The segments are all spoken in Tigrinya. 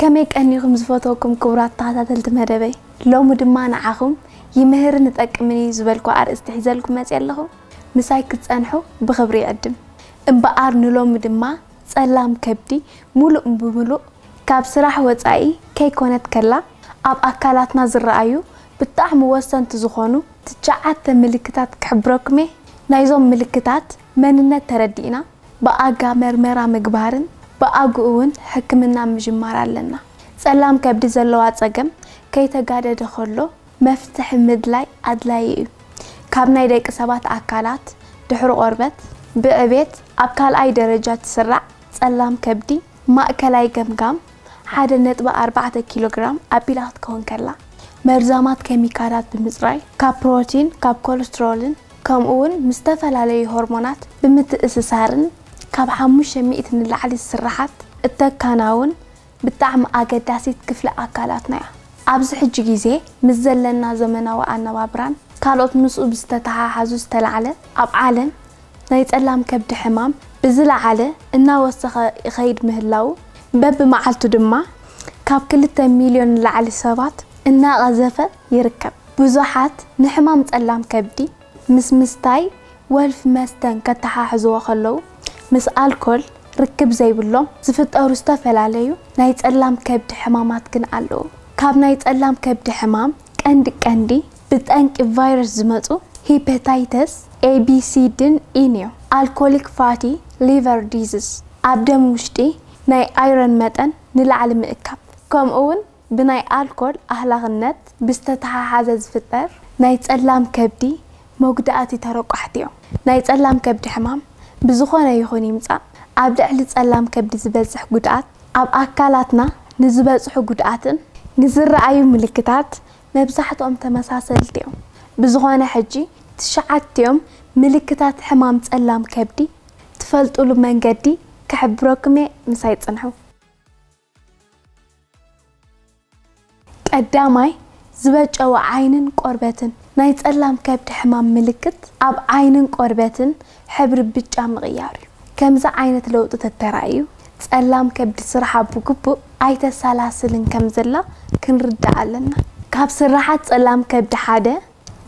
ከመይ ቀኒኹም ዝፈተወኩም ክቡራት ተኸታተልቲ መደበይ? ሎሚ ድማ ንዓኹም ይምህርን ይጠቅምን እዩ ዝበልኩ ኣርእስቲ ሒዘልኩም መፅእ ኣለኹ። ምሳይ ክትፀንሑ ብኽብሪ ይዕድም። እምበኣር ንሎሚ ድማ ጸላም ከብዲ ሙሉእ ብምሉእ ካብ ስራሕ ወጻኢ ከይኮነት ከላ ኣብ ኣካላትና ዝረኣዩ ብጣዕሚ ወሰንቲ ዝኾኑ ትሽዓተ ምልክታት ክሕብረኩም'የ። ናይዞም ምልክታት መንነት ተረዲእና ብኣጋ መርመራ ምግባርን ብኣግኡ እውን ሕክምና ምጅማር ኣለና። ጸላም ከብዲ ዘለዋ ጸገም ከይተጋደደ ከሎ መፍትሒ ምድላይ ኣድላዪ እዩ። ካብ ናይ ደቂ ሰባት ኣካላት ድሕሪ ቆርበት ብዕቤት ኣብ ካልኣይ ደረጃ ትስራዕ ጸላም ከብዲ ማእከላይ ገምጋም ሓደ ነጥቢ ኣርባዕተ ኪሎ ግራም ኣቢላ ክትከውን ከላ፣ መርዛማት ኬሚካላት ብምጽራይ፣ ካብ ፕሮቲን፣ ካብ ኮለስትሮልን ከምኡ እውን ምስ ዝተፈላለዩ ሆርሞናት ብምትእስሳርን ካብ ሓሙሽተ ሚእቲ ንላዕሊ ዝስርሓት እተካናውን ብጣዕሚ ኣገዳሲት ክፍሊ ኣካላትና እያ። ኣብዚ ሕጂ ግዜ ምስ ዘለና ዘመናዊ ኣነባብራን ካልኦት ምስኡ ብዝተተሓሓዙ ዝተላዕለ ኣብ ዓለም ናይ ጸላም ከብዲ ሕማም ብዝለዓለ እናወሰኸ ይኸይድ ምህላዉ በብመዓልቱ ድማ ካብ ክልተ ሚልዮን ንላዕሊ ሰባት እናቐዘፈ ይርከብ። ብዙሓት ንሕማም ጸላም ከብዲ ምስ ምስታይ ወልፊ መስተን ከተሓሕዝዎ ከለዉ፣ ምስ ኣልኮል ርክብ ዘይብሎም ዝፍጠሩ ዝተፈላለዩ ናይ ጸላም ከብዲ ሕማማት ግን ኣለዉ። ካብ ናይ ጸላም ከብዲ ሕማም ቀንዲ ቀንዲ ብጠንቂ ቫይረስ ዝመጹ ሂፐታይተስ ኤ፣ ቢ፣ ሲ፣ ድን ኢን እዮም። ኣልኮሊክ ፋቲ ሊቨር ዲዝስ፣ ኣብ ደም ውሽጢ ናይ ኣይረን መጠን ንላዕሊ ምእካብ፣ ከምኡ እውን ብናይ ኣልኮል ኣህላኽነት ብዝተተሓሓዘ ዝፍጠር ናይ ጸላም ከብዲ መጉዳእቲ ተረቋሕቲ እዮም። ናይ ጸላም ከብዲ ሕማም ብዝኾነ ይኹን ይምጻእ ኣብ ልዕሊ ጸላም ከብዲ ዝበጽሕ ጉድኣት ኣብ ኣካላትና ንዝበጽሑ ጉድኣትን ንዝረኣዩ ምልክታት መብዛሕትኦም ተመሳሰልቲ እዮም። ብዝኾነ ሕጂ ትሽዓቲኦም ምልክታት ሕማም ጸላም ከብዲ ትፈልጡሉ መንገዲ ክሕብረኩም እየ፣ ምሳይ ጽንሑ። ቀዳማይ፣ ዝበጨወ ዓይንን ቆርበትን። ናይ ጸላም ከብዲ ሕማም ምልክት ኣብ ዓይንን ቆርበትን ሕብሪ ብጫ ምቕያር እዩ። ከምዚ ዓይነት ለውጢ ተተራእዩ፣ ጸላም ከብዲ ስርሓ ብግቡእ ኣይተሰላስልን ከም ዘላ ክንርዳእ ኣለና። ካብ ስርሓት ጸላም ከብዲ ሓደ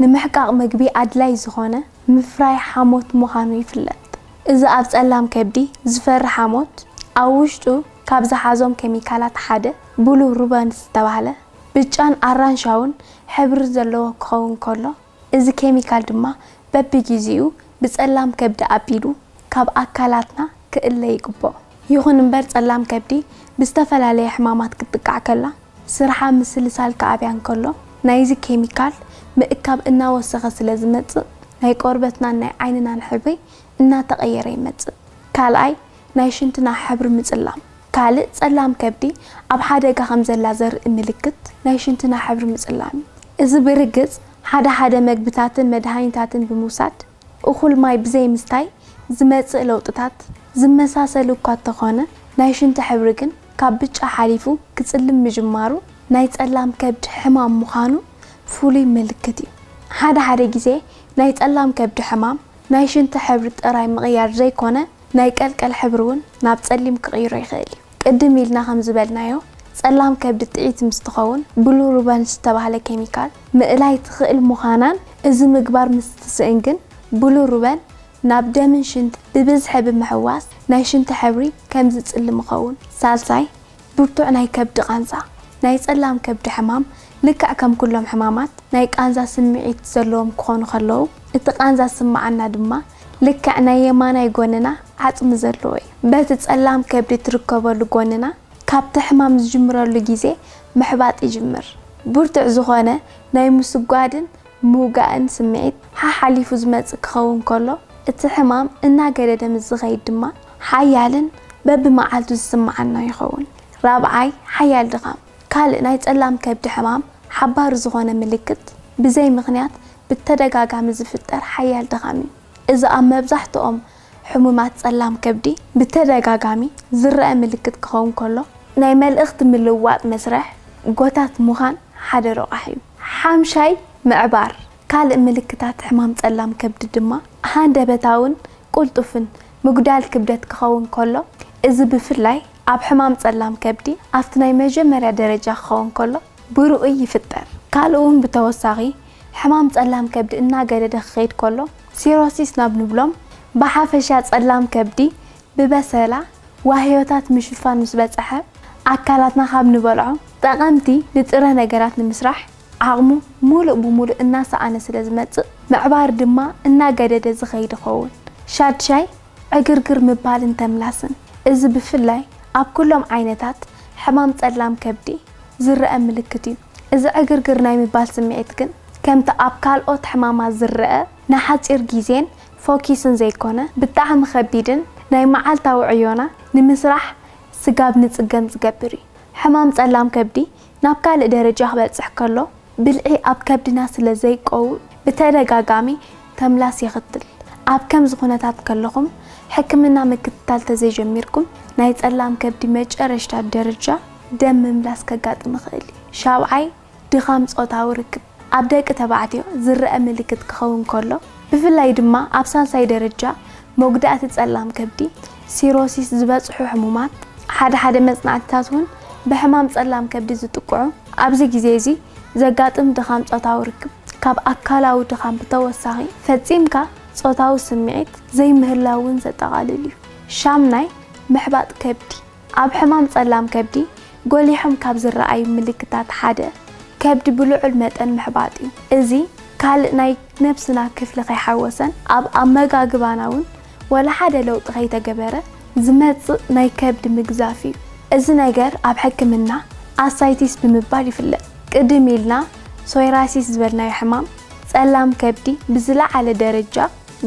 ንምሕቃቕ ምግቢ ኣድላይ ዝኾነ ምፍራይ ሓሞት ምዃኑ ይፍለጥ። እዚ ኣብ ጸላም ከብዲ ዝፈሪ ሓሞት ኣብ ውሽጡ ካብ ዝሓዞም ኬሚካላት ሓደ ብሉ ሩበን ዝተባህለ ብጫን ኣራንሻውን ሕብሪ ዘለዎ ክኸውን ከሎ፣ እዚ ኬሚካል ድማ በብጊዜኡ ብጸላም ከብዲ ኣቢሉ ካብ ኣካላትና ክእለ ይግብኦ። ይኹን እምበር ጸላም ከብዲ ብዝተፈላለየ ሕማማት ክትጥቃዕ ከላ፣ ስርሓ ምስልሳል ክኣብያ እንከሎ፣ ናይዚ ኬሚካል ምእካብ እናወሰኸ ስለ ዝመጽእ፣ ናይ ቆርበትናን ናይ ዓይንናን ሕብሪ እናተቐየረ ይመጽእ። ካልኣይ፣ ናይ ሽንትና ሕብሪ ምጽላም። ካልእ ጸላም ከብዲ ኣብ ሓደጋ ከም ዘላ ዘርኢ ምልክት ናይ ሽንትና ሕብሪ ምጽላም እዩ። እዚ ብርግጽ ሓደ ሓደ መግብታትን መድሃኒታትን ብምውሳድ እኹል ማይ ብዘይምስታይ ዝመጽእ ለውጥታት ዝመሳሰል እኳ እንተኾነ፣ ናይ ሽንቲ ሕብሪ ግን ካብ ብጫ ሓሊፉ ክጽልም ምጅማሩ ናይ ጸላም ከብዲ ሕማም ምዃኑ ፍሉይ ምልክት እዩ። ሓደ ሓደ ግዜ ናይ ጸላም ከብዲ ሕማም ናይ ሽንቲ ሕብሪ ጥራይ ምቕያር ዘይኮነ፣ ናይ ቀልቀል ሕብሪ እውን ናብ ጸሊም ክቕይሮ ይኽእል እዩ። ቅድም ኢልና ከም ዝበልናዮ፣ ጸላም ከብዲ ጥዒት ምስ ትኸውን፣ ብሉ ሩበን ዝተባህለ ኬሚካል ምእላይ ትኽእል ምዃናን፣ እዚ ምግባር ምስ ትስእን ግን፣ ብሉ ሩበን ናብ ደምን ሽንቲ ብብዝሒ ብምሕዋስ ናይ ሽንቲ ሕብሪ ከም ዝጽልም ይኸውን። ሳልሳይ፣ ብርቱዕ ናይ ከብዲ ቃንዛ። ናይ ጸላም ከብዲ ሕማም ልክዕ ከም ኩሎም ሕማማት ናይ ቃንዛ ስምዒት ዘለዎም ክኾኑ ከለዉ፣ እቲ ቃንዛ ዝስምዓና ድማ ልክዕ ናይ የማናይ ጎንና ዓጽሚ ዘለዎ እዩ። በቲ ጸላም ከብዲ ትርከበሉ ጎንና ካብቲ ሕማም ዝጅምረሉ ግዜ ምሕባጥ ይጅምር። ብርቱዕ ዝኾነ ናይ ምስጓድን ምውጋእን ስምዒት ሓሓሊፉ ዝመጽእ ክኸውን ከሎ፣ እቲ ሕማም እናገደደ ምስ ዝኸይድ ድማ ሓያልን በብመዓልቱ ዝስምዓና ይኸውን። ራብዓይ፣ ሓያል ድኻም። ካልእ ናይ ጸላም ከብዲ ሕማም ሓባሪ ዝኾነ ምልክት፣ ብዘይ ምኽንያት ብተደጋጋሚ ዝፍጠር ሓያል ድኻም እዩ። እዚ ኣብ መብዛሕትኦም ሕሙማት ጸላም ከብዲ ብተደጋጋሚ ዝረኣ ምልክት ክኸውን ከሎ፣ ናይ መልእኽቲ ምልውዋጥ መስርሕ ጎታት ምዃን ሓደ ረቋሒ እዩ። ሓምሻይ፣ ምዕባር። ካልእ ምልክታት ሕማም ጸላም ከብዲ ድማ ሃንደበታውን ቅልጡፍን ምጉዳል ክብደት ክኸውን ከሎ፣ እዚ ብፍላይ ኣብ ሕማም ጸላም ከብዲ ኣብቲ ናይ መጀመርያ ደረጃ ክኸውን ከሎ ብርኡይ ይፍጠር። ካልእ እውን ብተወሳኺ ሕማም ጸላም ከብዲ እናገደደ ክኸይድ ከሎ ሲሮሲስ ናብ ንብሎም ብሓፈሻ ጸላም ከብዲ ብበሰላ ዋህዮታት ምሽፋን ምስ በጸሐ ኣካላትና ካብ ንበልዖ ጠቐምቲ ንጥረ ነገራት ንምስራሕ ዓቕሙ ሙሉእ ብሙሉእ እናሰኣነ ስለ ዝመጽእ ምዕባር ድማ እናገደደ ዝኸይድ ይኸውን። ሻድሻይ ዕግርግር ምባልን ተምላስን። እዚ ብፍላይ ኣብ ኩሎም ዓይነታት ሕማም ጸላም ከብዲ ዝረአ ምልክት እዩ። እዚ ዕግርግር ናይ ምባል ስምዒት ግን ከምቲ ኣብ ካልኦት ሕማማት ዝረአ ንሓጺር ግዜን ፎኪስን ዘይኮነ ብጣዕሚ ከቢድን ናይ መዓልታዊ ዕዮና ንምስራሕ ስጋብ ንጽገም ዝገብር እዩ። ሕማም ጸላም ከብዲ ናብ ካልእ ደረጃ ክበጽሕ ከሎ ብልዒ ኣብ ከብድና ስለ ዘይቀው ብተደጋጋሚ ተምላስ የኽትል። ኣብ ከምዚ ኩነታት ከለኹም ሕክምና ምክትታል ተዘይጀሚርኩም ናይ ጸላም ከብዲ መጨረሽታ ደረጃ ደም ምምላስ ከጋጥም ይኽእል እዩ። ሻብዓይ ድኻም ጾታዊ ርክብ ኣብ ደቂ ተባዕትዮ ዝረአ ምልክት ክኸውን ከሎ ብፍላይ ድማ ኣብ ሳልሳይ ደረጃ መጉዳእቲ ጸላም ከብዲ ሲሮሲስ ዝበጽሑ ሕሙማት ሓደ ሓደ መጽናዕትታት እውን ብሕማም ጸላም ከብዲ ዝጥቅዑ ኣብዚ ግዜ እዚ ዘጋጥም ድኻም ጾታዊ ርክብ ካብ ኣካላዊ ድኻም ብተወሳኺ ፈጺምካ ጾታዊ ስምዒት ዘይምህላው እውን ዘጠቓልል እዩ። ሻምናይ ምሕባጥ ከብዲ ኣብ ሕማም ጸላም ከብዲ ጎሊሖም ካብ ዝረኣዩ ምልክታት ሓደ ከብዲ ብልዑል መጠን ምሕባጥ እዩ። እዚ ካልእ ናይ ነብስና ክፍሊ ከይሓወሰን ኣብ ኣመጋግባና እውን ወላ ሓደ ለውጢ ከይተገበረ ዝመጽእ ናይ ከብዲ ምግዛፍ እዩ። እዚ ነገር ኣብ ሕክምና ኣሳይቲስ ብምባል ይፍለጥ። ቅድም ኢልና ሶይራሲስ ዝበልናዮ ሕማም ጸላም ከብዲ ብዝለዓለ ደረጃ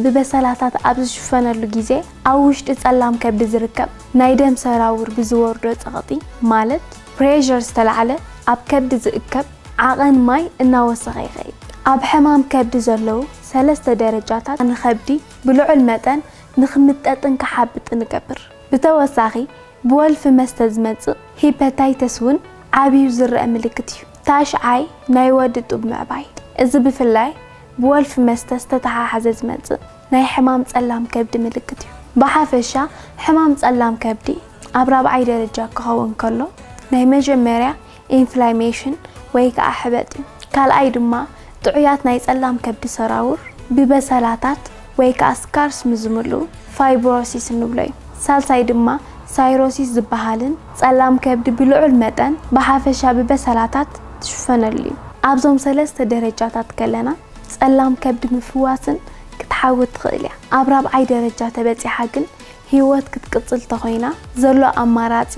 ብበሰላታት ኣብ ዝሽፈነሉ ግዜ ኣብ ውሽጢ ጸላም ከብዲ ዝርከብ ናይ ደም ሰራውር ብዝወርዶ ጸቕጢ ማለት ፕሬሸር ዝተላዕለ ኣብ ከብዲ ዝእከብ ዓቐን ማይ እናወሰኸ ይኸይድ። ኣብ ሕማም ከብዲ ዘለዉ ሰለስተ ደረጃታት ንኸብዲ ብልዑል መጠን ንኽምጠጥን ክሓብጥን ይገብር። ብተወሳኺ ብወልፊ መስተ ዝመጽእ ሂፐታይተስ እውን ዓብዩ ዝረአ ምልክት እዩ። ታሽዓይ ናይ ወዲ ጡብ ምዕባይ። እዚ ብፍላይ ብወልፊ መስተ ዝተተሓሓዘ ዝመጽእ ናይ ሕማም ጸላም ከብዲ ምልክት እዩ። ብሓፈሻ ሕማም ጸላም ከብዲ ኣብ ራብዓይ ደረጃ ክኸውን ከሎ ናይ መጀመርያ ኢንፍላሜሽን ወይ ከዓ ሕበጥ እዩ። ካልኣይ ድማ ጥዑያት ናይ ጸላም ከብዲ ሰራውር ብበሰላታት ወይ ከዓ ስካርስ ምዝምሉ ፋይብሮሲስ እንብሎ እዩ። ሳልሳይ ድማ ሳይሮሲስ ዝበሃልን ጸላም ከብዲ ብልዑል መጠን ብሓፈሻ ብበሰላታት ትሽፈነሉ እዩ። ኣብዞም ሰለስተ ደረጃታት ከለና ጸላም ከብዲ ምፍዋስን ክትሓዊ ትኽእል እያ። ኣብ ራብዓይ ደረጃ ተበጺሓ ግን ህይወት ክትቅጽል ተኾይና ዘሎ ኣማራጺ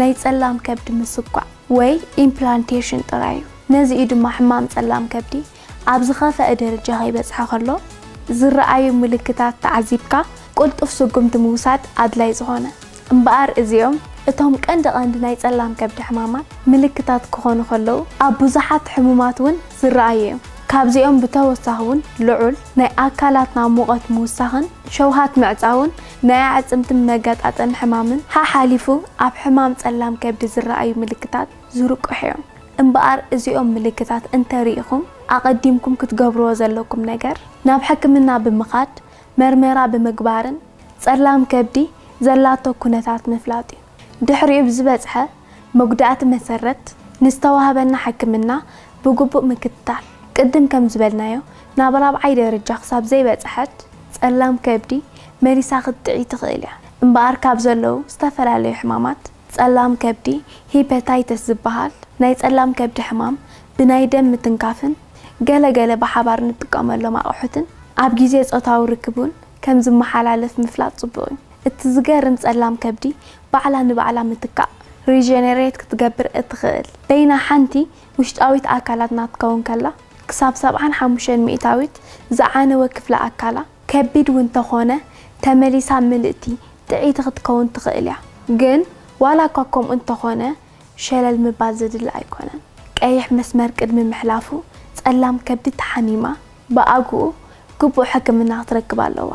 ናይ ጸላም ከብዲ ምስኳዕ ወይ ኢምፕላንቴሽን ጥራይ እዩ። ነዚ እዩ ድማ ሕማም ጸላም ከብዲ ኣብ ዝኸፍአ ደረጃ ከይበጽሐ ከሎ ዝረኣዩ ምልክታት ተዓዚብካ ቅልጡፍ ስጉምቲ ምውሳድ ኣድላይ ዝኾነ። እምበኣር እዚኦም እቶም ቀንዲ ቀንዲ ናይ ጸላም ከብዲ ሕማማት ምልክታት ክኾኑ ከለዉ ኣብ ብዙሓት ሕሙማት እውን ዝረኣዩ እዮም። ካብዚኦም ብተወሳኺ እውን ልዑል ናይ ኣካላትና ሙቐት ምውሳኽን ሸውሃት ምዕጻውን ናይ ኣዕጽምቲ መገጣጠሚ ሕማምን ሓሓሊፉ ኣብ ሕማም ጸላም ከብዲ ዝረኣዩ ምልክታት ዝርቁሑ እዮም። እምበኣር እዚኦም ምልክታት እንተሪኢኹም ኣቐዲምኩም ክትገብርዎ ዘለኩም ነገር ናብ ሕክምና ብምኻድ መርመራ ብምግባርን ጸላም ከብዲ ዘላቶ ኩነታት ምፍላጥ እዩ። ድሕሪኡ ብዝበጽሐ መጉዳእቲ መሰረት ንዝተዋህበና ሕክምና ብግቡእ ምክትታል። ቅድም ከም ዝበልናዮ ናብ ራብዓይ ደረጃ ክሳብ ዘይበጽሐት ጸላም ከብዲ መሊሳ ክትጥዒ ትኽእል እያ። እምበኣር ካብ ዘለዉ ዝተፈላለዩ ሕማማት ጸላም ከብዲ ሂፐታይተስ ዝበሃል ናይ ጸላም ከብዲ ሕማም ብናይ ደም ምትንካፍን ገለ ገለ ብሓባር ንጥቀመሎም ኣቑሑትን ኣብ ግዜ ጾታዊ ርክብ እውን ከም ዝመሓላለፍ ምፍላጥ ጽቡቕ እዩ። እቲ ዝገርም ጸላም ከብዲ ባዕላ ንባዕላ ምትካእ ሪጀነሬት ክትገብር እትኽእል በይና ሓንቲ ውሽጣዊት ኣካላትና ክትከውን ከላ ክሳብ ሰብዓን ሓሙሽተን ሚእታዊት ዝዓነወ ክፍለ ኣካላ ከቢድ እውን ተኾነ ተመሊሳ ምልእቲ ጥዕይቲ ክትከውን ትኽእል እያ። ግን ዋላ እኳ ከምኡ እንተኾነ ሸለል ምባል ዘድሊ ኣይኮነን። ቀይሕ መስመር ቅድሚ ምሕላፉ ጸላም ከብዲ ተሓሚማ ብኣግኡ ግቡእ ሕክምና ክትረክብ ኣለዋ።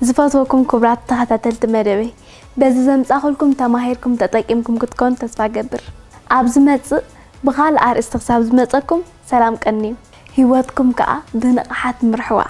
ዝፈትወኩም ክቡራት ተኸታተልቲ መደበይ በዚ ዘምጻኹልኩም ተማሂርኩም ተጠቂምኩም ክትኮኑ ተስፋ ገብር። ኣብ ዝመጽእ ብኻልእ ኣርእስቲ ክሳብ ዝመጸኩም ሰላም ቀንዩ። ህይወትኩም ከኣ ብንቕሓት ምርሕዋ።